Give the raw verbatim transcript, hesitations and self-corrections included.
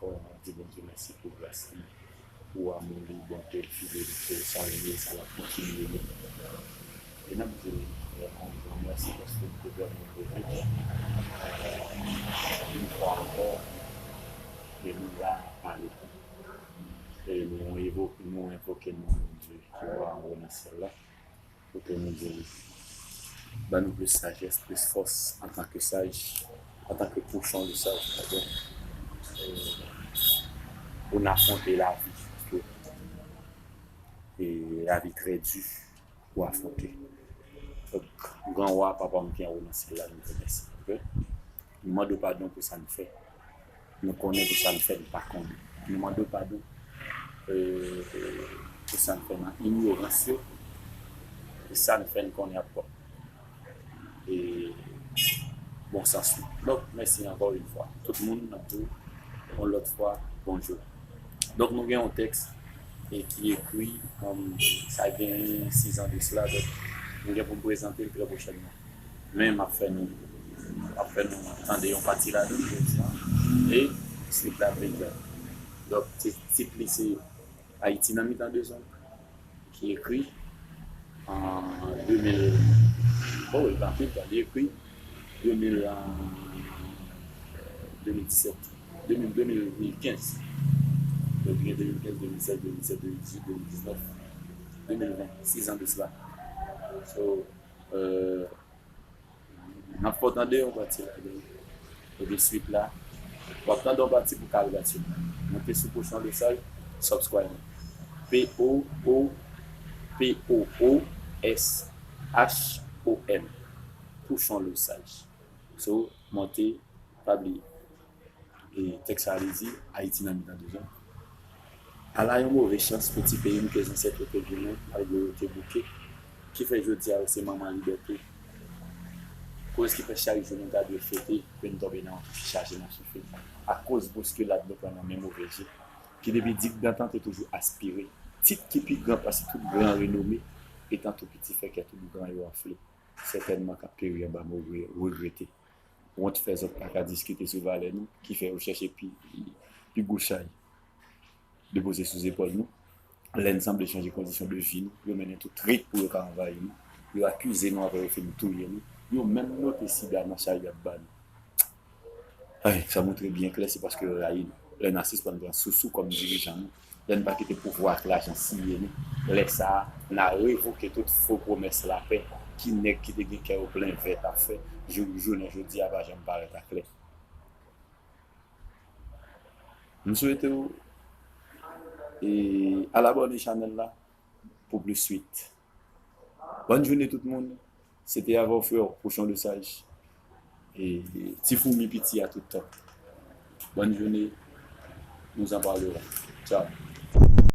Ankò, n ap di Bondye mèsi pou gras li, pou amou li, bonte l, fidelite l, sa l ye, sa l ap kontinye ye. E n ap di l vrèman yon gran mèsi paske l te pèmèt nou leve. Yon fwa ankò, e nou la ap pale. E nou evo-, nou envoke non Bondye ki wa anwo nan syèl la. Pou ke nou gen, ban nou plis sajès, plis fòs antanke saj, antanke pouchon de saj, padon, e, pou n afwonte lavi, paske, e, lavi trè di pou afwonte. Donk, gran wa, Papa m ki anwo nan syèl la, nou di mèsi, oke? Nou mande w padon pou sa n fè. Nou konnen pou sa n fè, nou pa konnen. Nou mande w padon, e, pou sa n fè nan inyorans yo, e sa n fè n konnen ap bon. E bon sans nou. Donk, mèsi ankò yon fwa. Tout moun, n ap di w yon lòt fwa, bonjou. Donk, nou gen yon tèks, e ki ekri, um, sa gen sis an de sila, donk, nou gen pou m prezante l trè pwochènman. Men m ap fè nou, m ap fè nou tande yon pati ladan l jodi a, e swit la ap vin bèl. Donk, ti-, tit li se Ayiti nan mitan dezòd, ki ekri an de mil, oh, li pa anpil tan, li ekri de mil, de mil disèt, de mil, de mil kenz. Donk, li gen de mil kenz, de mil sèz, de mil disèt, de mil dizuit, de mil diznèf, de mil ven, sis an de sila. So, euh, n ap fè w tande yon pati ladan l. Epi swit la, w ap tande yon pati pou ka al gade swit la. Moute sou Pouchon Lesaj, subscribe. P O O P O O S H O N. Pouchon Lesaj. So, monte, pa bliye. E tèks sa a li di, Ayiti nan mitan dezòd. Ala yon move chans pou ti peyi m ke zansèt yo te goumen, malgre yo te bouke, ki fè jodi a yo se manman libète. Koz ki fè chak jou nou ta dwe fete, ke n tonbe nan yon tou ki chaje nan soufri. Akoz bouskilad nou pran nan men move je, ki depi digdantan te toujou aspire tit ki pi gran pase tout gran renome, etan tou piti fè kè tout gran yo anfle. Sètènman k ap peri anba mo re-, regrete. Wont fè zòt pa ka diskite sou valè nou, ki fè yo chèche pi, pi gwo chay depoze sou zepòl nou. Lè n sanble chanje kondisyon de vi nou, yo mennen tout trik pou yo ka anvayi nou. Yo akize nou apre yo fin touye nou. Yo menm note sida nan chay y ap ba nou. Ay, sa montre byen klè, se paske yo rayi nou. Lè n a sispann pran sousou kòm dirijan nou, lè n pa kite pouvwa ak lajan siye nou, lè sa a, n a revoke tout fo pwomès lapè ki nèg ki te gen kè yo plen vè t ap fè, jou-, jounen jodi a pa janm parèt aklè. M swete w, e, al abòne chanèl la pou plis swit. Bòn jounen tout moun. Se te avè w frè w, Pouchon Lesaj. E, e, ti foumi piti a tout tan. Bòn jounen. Nous en parlerons. Ciao.